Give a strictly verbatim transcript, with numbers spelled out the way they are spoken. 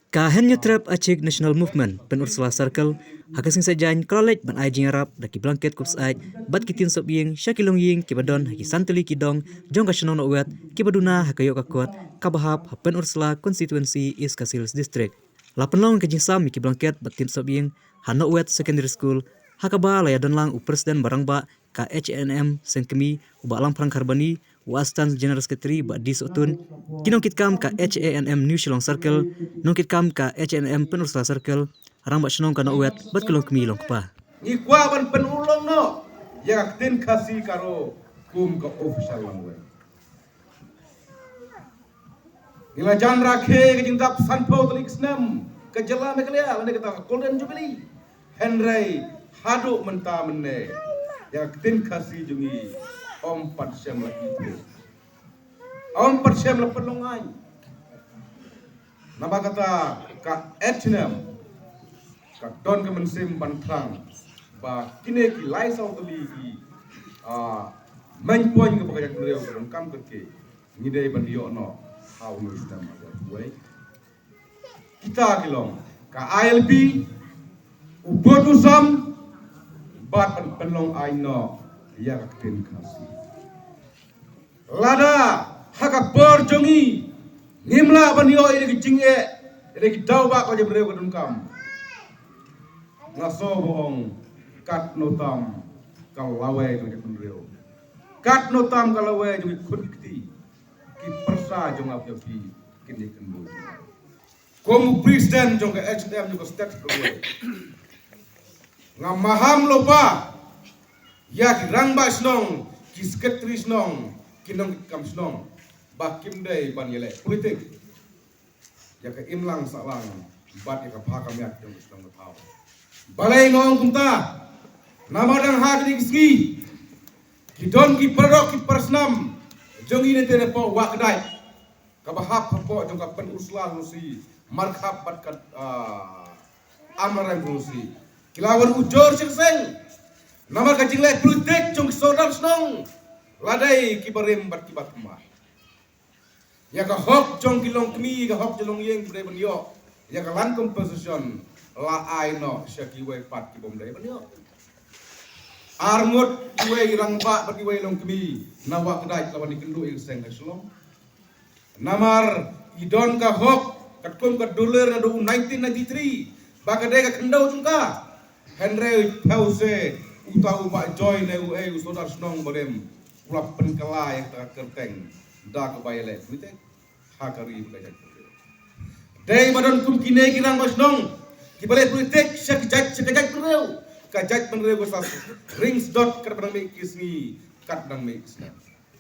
Ka Hynñiewtrep Achik National Movement Pynursla Circle ha ka sngi Saitjaiñ ka la leit ban ai jingïarap da ki blanket khublei bad ki tin sop ïing sha ki longïing kiba don ha ki san tylli ki dong jong ka shnong Nohwet kiba duna ha ka ïoh ka kot kaba hap ha Pynursla Constituency, East Khasi Hills District. La pynlong ka jingsam ïa ki blanket bad tin sop ïing ha Nohwet Secondary School, ha kaba la ïadon lang u President ba rangbah ka H A N M Seng Kmie, u Bah Langphrang Kharbani, u Assistant General Secretary Bah D Sohtun, ki nongkitkam ka H A N M New Shillong Circle, nongkitkam ka H A N M Pynursla Circle, rangbah shnong ka Nohwet bad ki longkmie longkpa. Ngi kwah ban pynurlong noh ïa ka ktien Khasi Garo kum ka official language. Ngi la jan rakhe ka jingdap sanphew tylli ki snem ka jylla Meghalaya lane kata ka Golden Jubilee. Hynrei haduh mynta mynne ïa ka ktien Khasi jong ngi ym pat shem la ki. Ym pat shem la pynlong aiñ. Namar kata ka H A N M ka don ka mynsiem ban thrang ba kine ki lai saw tylli ki, ah, main point kaba ka jaitbynriew ka donkam kyrkieh ngi dei ban ïoh noh ha u nustem ha ka wei. Kita ki long ka I L P, u bud u sam, bad ban pynlong aiñ noh ïa ka ktien Khasi. Lada ha ka por jong ngi ngim lah ban ïoh ïa ki jingeh ïa ki daw ba ka jaitbynriew ka donkam, nga sngew ba ong katno tam ka lawei jong ka jaitbynriew, katno tam ka lawei jong ki khun ki kti, ki pyrsa jong nga bad phi, kine ki kynbun. Kum u president jong ka H A N M jong ka state ka wei, nga maham lypa ïa ki rangbah shnong, ki secretary shnong, ki nongkitkam shnong ba kim dei ban ïaleh politik ïa ka imlang sahlang bad ïa ka bha ka miat jong ka shnong ka thaw. Balei nga ong kumta? Namar dang ha kine ki sngi ki don ki paralok ki parasnam jong ngi ne te ne poh Wah Kdait kaba hap hapoh jong ka Pynursla Constituency markhap bad ka, ah, Amlarem Constituency. Ki la wan ujor shisha shisha namar ka jingleh politik jong ki sordar shnong, la dei kiba rim bad kiba thymmai. Ïa ka hok jong ki longkmie, ka hok jong longïing ba dei ban ïoh ïa ka land compensation la ai noh sha kiwei pat ki bym dei ban ïoh. Arngut kiwei ki rangbah bad kiwei longkmie na Wah Kdait la wan ïakynduh ïa ka seng ka Shillong. Namar i don ka hok katkum ka dulir naduh u nineteen ninety-three ba ka dei ka khyndew jong ka. Hynrei phew se uta u Bah Joy ne uei u sordar shnong barim u la pynkylla ïa kata ka kyrteng da kaba ïaleh politik ha ka ri bad ka jaitbynriew. Dei ba don kum kine ki rangbah shnong kiba leh politik sha ka jait, sha ka jaitbynriew, ka jaitbynriew ka sa ring sdot, katba nang mih ki sngi, katba nang mih ki snem.